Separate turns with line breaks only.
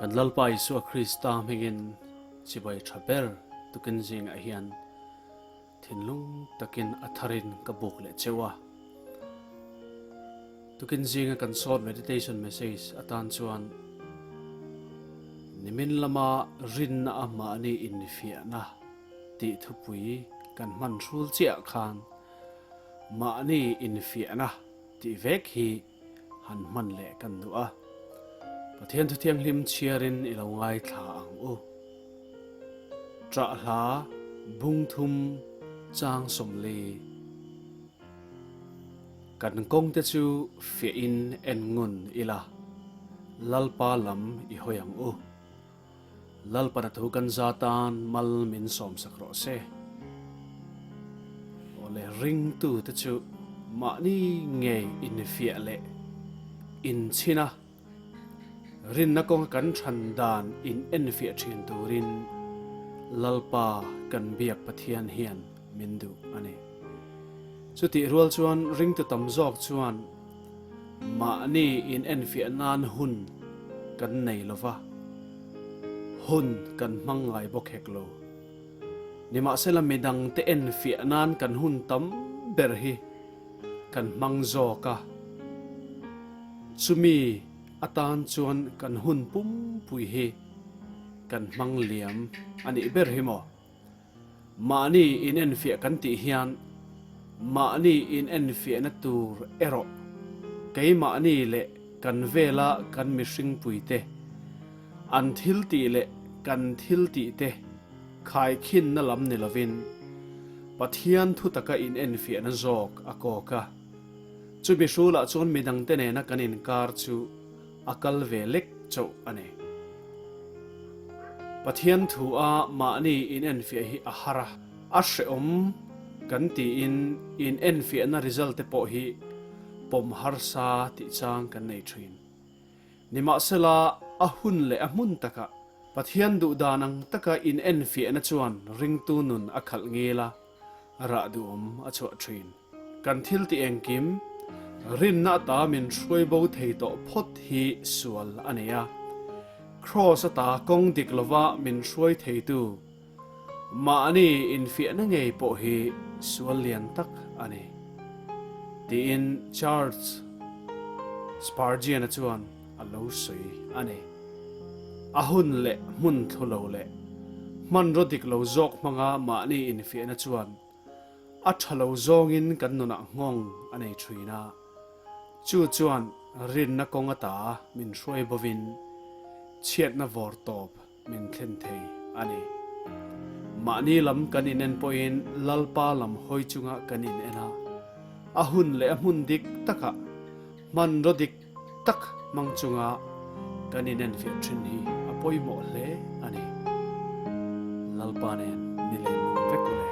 Kan Lalpa Isua Krista hmingin chibai tha ber tukin zingah hian thinlung takin a tharin ka buk leh cheu a. Tukin zinga kan short meditation message atan chuan nimin lama rinna a mahni infiahna tih thupui kan hman hrul chiah khan mahni infiahna tih vek hi han hman leh kan duh a. Pathian thu thianghlim chhiarin i lo ngaithla ang u. Ṭah hla bungthum chang 40. Kan kawngte chu fiahin en ngun ila, Lalpa lam i hawi ang u. Lalpana thu kan za tan mal min sawmsak rawh se. Awle ringtute chu mahni ngei infiah leh inchhin a, rinna kawnga kan than dan in enfiah thin turin Lalpa kan biak Pathian hian min duh a ni. Chutih rual chuan ringtu tam zawk chuan Mahni in enfiah nan hun kan nei lo va, hun kan hmang ngai bawk hek lo. Nimahsela midangte enfiah nan kan hun tam ber hi kan hmang zawk a, chumi atan chuan kan hun pumpui hi kan hmang liam a nih ber hi maw? Mahni inenfiah kan tih hian mahni inenfiahna tur erawh keimahni leh kan vela kan mihringpuite an thiltih leh kan thiltihte khaikhinna lam ni lovin Pathian thu taka inenfiahna zawk a kawk a. Chumi hrulah chuan midangte nena kan inkar chu a kal ve lek chauh a ni. Pathian thu a mahni inenfiah hi a har a, a hrehawm kan tiin inenfiahna result te pawh hi pawm harsa tih chang kan nei thin. Nimahsela, a hun leh a hmun takah Pathian duhdan ang taka inenfiahna chuan ringtu nun a khalh ngil a, rah duhawm a chhuah thin. Kan thil tih engkim, rinna ata min hruai bo thei tawh phawt hi sual a ni a. Kraws ata kawng dik lova min hruai theitu mahni infiahna ngei pawh hi sual lian tak a ni, tiin Charles Spurgeon-a chuan a lo sawi a ni. A hun leh hmun thlu lo leh hmanraw dik lo zawk hmanga mahni infiahna chuan A tha lo zawngin kan nunah nghawng a nei thin a, chu chuan rinna kawng ata min hruai bovin chhiatna vawr tawp min thlen thei a ni. Mahni lam kan inen pawhin Lalpa lam hawi chunga kan inen a, a hun leh a hmun dik takah hmanraw dik tak hmang chunga kan inenfiah thin hi a pawimawh hle a ni. Lalpa nen ni leh nung vek u le.